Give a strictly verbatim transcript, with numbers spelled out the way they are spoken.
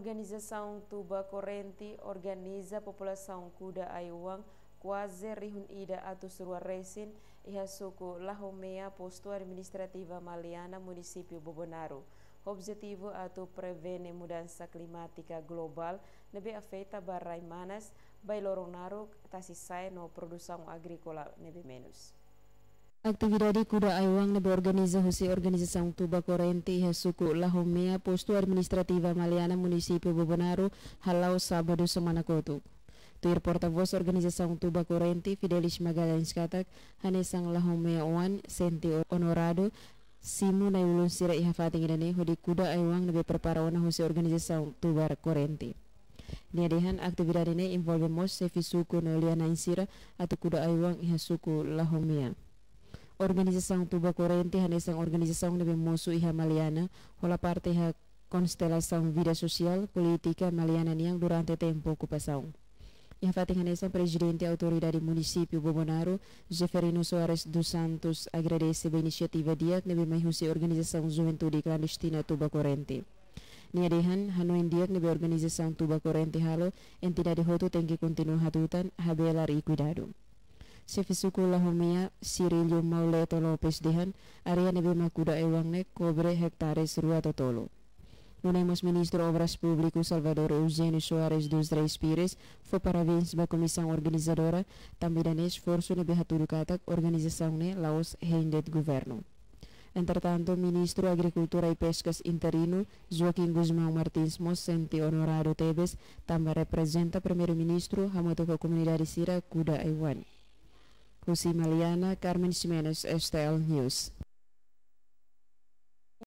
Organizasaun Tuba Korrente organiza populasaun kuda ai-oan kuaze rihun ida atus rua resin iha suku Lahomea, postu administrativa Maliana, munisípiu Bobonaro. Objetivu atu prevene mudansa klimátika globál ne'ebé afeta ba rai-manas, ba ai-loron naruk, tasi-sae no produsaun agríkola ne'ebé menus. Atividade kuda ai-oan ne'ebé organiza husi organizasaun Tuba Korrente iha suku Lahomea, postu administrativa Maliana, munisípiu Bobonaro, hala'o sábadu semana kotuk. Tuir porta-vós organizasaun Tuba Korrente, Fidelis Magalhães katak, hanesan Lahomea oan, sente onoradu, simu na'i-ulun sira iha fatin ida-ne'e hodi kuda ai-oan ne'ebé prepara ona husi organizasaun Tuba Korrente. Nia dehan atividade ne'e envolve mós xefe suku no lia-na'in sira atu kuda ai-oan iha suku Lahomea. Organizasaun Tuba Korrente hanesan organizasaun ne'ebé mosu iha Maliana, hola parte iha konstelasaun vida sosiál, polítika Maliana nian durante tempu okupasaun. Iha fatin hanesan, Prezidente Autoridade Munisípiu Bobonaro, Zeferino Soares dos Santos, agradese ba inisiativa di'ak ne'ebé mai husi organizasaun Juventude Klandestina Tuba Korrente. Nia dehan hanoin di'ak ne'ebé organizasaun Tuba Korrente halo, entidade hotu tenke kontinua hatutan, habelar i kuidadu. Xefe suku Lahomea, Cirilio Mauleto Lopes dehan, área ne'ebé mak kuda ai-oan ne'e kobre ektares rua totolu. Nune'e mós Ministru Obras Públiku Salvador Eugênio Soares dos Reis Pires fó parabéns ba komisaun organizadora, tanba ida-ne'e esforsu ne'ebé hatudu katak organizasaun ne'e la'ós hein de'it governu. Entretantu, Ministru Agrikultura i Peskas interinu, Joaquim Gusmão Martins, mós sente onoradu tebes, tanba reprezenta Primeiru-Ministru hamutuk ho komunidade sira kuda ai-oan. Husi Maliana, Carmen Ximenes, S T L News.